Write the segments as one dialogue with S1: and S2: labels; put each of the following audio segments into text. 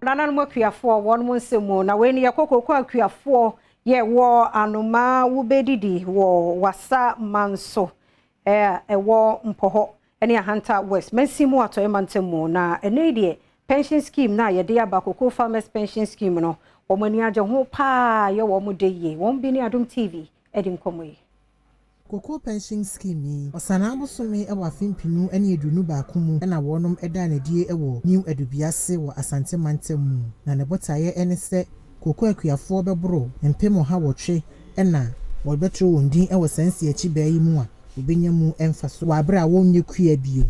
S1: Nananom akuafoɔ wɔn mo nsɛm mu na wei no yɛ kooko akuafoɔ yɛ wɔ Anoma Wobɛdidi wɔ Wasa Manso ɛwɔ Mpɔhɔ ne Ahanta West mansin mu Atɔeɛ mantam mu. Na ɛnɛ yi deɛ, pension scheme na yɛde aba, Cocoa Farmers Pension Scheme no, wɔn ani agye ho paa, yɛ wɔn de yie. Wɔn bi ne Adom TV ɛde nkɔmmɔ yi.
S2: Cocoa Pension Scheme yi, Ɔsanaa bosome wɔ afe 2021 mu ɛna wɔnom ɛda n'adie wɔ New Adubiase wɔ Asante mantam mu. Na ne botaeɛ ne sɛ kooko akuafoɔ bɛboro 800 ɛna wɔbɛtwerɛ wɔn din wɔ saa nsiakyi baa yi mu a wɔbɛnya mu mfa so wɔ abere a wɔnyɛ kua bio.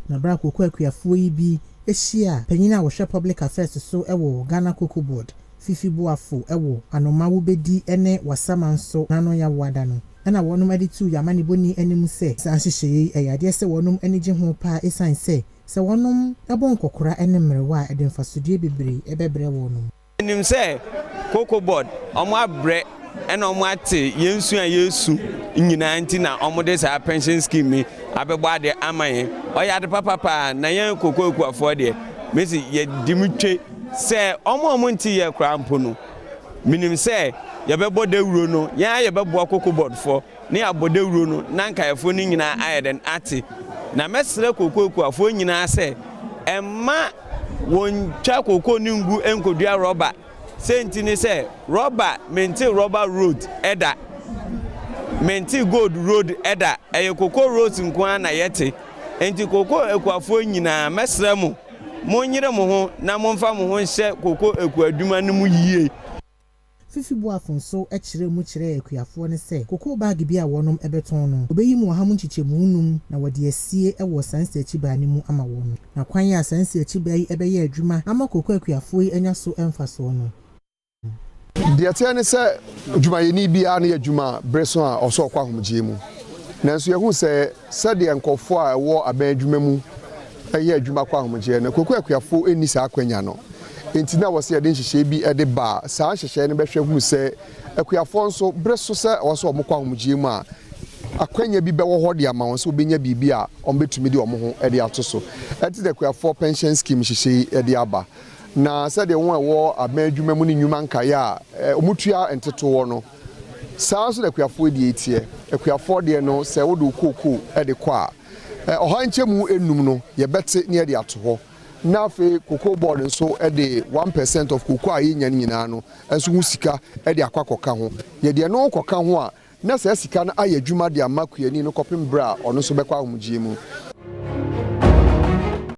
S2: Na abere a kooko akuafoɔ yi bi ahyia panyin a wɔhwɛ public affairs so wɔ Ghana Cocoa Board, Fifi Boafo, wɔ Anoma Wobɛdi ne Wasamanso n'ano yawoada no, ɛna wɔnom de tu yamanebɔni anim sɛ saa nhyehyɛeɛ yi ɛyɛ adeɛ sɛ wɔnom ani gye ho paa, ɛsiane sɛ wɔnom bɔ nkɔkora ne mmerewa a, ɛde mfasodeɛ bebree ɛbɛbrɛ wɔnom.
S3: Nim sɛ Cocoa Board ɔmo abrɛ ɛna ɔmo ate yɛn su a yɛsu nyinaa, nti na ɔmo de saa pension scheme yi abɛbɔ adeɛ ama yɛn. Ɔyɛ ade papapaa na yɛn koko akuafoɔ deɛ, mesi yɛdi mu twe sɛ ɔmo a ɔmo nti yɛ koraa mpo no, minim sɛ yɛbɛbɔ dawuro no, yɛn a yɛbɛboa Cocoa Board foɔ ne yɛabɔ dawuro no na nkaeɛfoɔ no nyinaa ayɛ dɛn ate. Na mɛsrɛ koko akuafoɔ nyinaa sɛ ɛmma wɔntwa koko no ngu nkɔdua rɔba. Sɛ ne sɛ rɔba, mente rɔba road ɛda, mente gold road ɛda, ɛyɛ koko roads nko ara na yɛte. Nti koko akuafoɔ nyinaa, mɛsrɛ mo, monyere mo ho na momfa mo ho nhyɛ koko akuadwuma no mu yie.
S2: Fifi Boafo nso kyerɛ mu kyerɛ akuafoɔ no sɛ kokoo baage bi a wɔnom bɛtɔn no, wɔbɛyi mu 5% na wɔde asie wɔ saa nsiakyi baa no mu ama wɔn. Na kwan a saa nsiakyi baa yi bɛyɛ adwuma ama kokoo akuafoɔ yi anya so mfasoɔ no.
S4: Deɛ teɛ ne sɛ dwumayɛni biara no yɛ adwuma bere so a ɔsɛ ɔkɔ ahomegyeɛ mu, nanso yɛhu sɛ sɛdeɛ nkɔfoɔ a ɛwɔ aban adwuma mu ɛyɛ adwuma kɔ ahomegyeɛ no, koko akuafoɔ nni saa akwanya no. Nti na wɔsɛ yɛde nhyehyɛe bi de ba. Saa nhyehyɛe no bɛhwɛ hunu sɛ akuafoɔ nso bere so sɛ ɛwɔ sɛ wɔn kɔ ahomegyeɛ mu a, akwanya bi bɛwɔ hɔ de ama wɔn sɛ wɔbɛnya biribi a wɔbɛtumi de wɔn ho de ato so. Ɛte sɛ akuafoɔ pension scheme nhyehyɛe yi de aba na sɛdeɛ wɔn a ɛwɔ aban adwuma mu ne nnwuma nkaeɛ a wɔtua ntetoɔ no, saa nso na akuafoɔ deɛ teɛ. Akuafoɔ deɛ no, sɛ wode wo kookoo de kɔ a, 5% no yɛbɛte ne yɛde ato hɔ, na afei Cocoa Board nso de 1% of cocoa a yɛnya no nyinaa no nso ho sika de akɔ akɔka ho. Yɛde ɛno kɔka ho a, na saa sika no ayɛ adwuma de ama kuani no kɔpem berɛ a ɔno nso bɛkɔ ahomegyeɛ mu.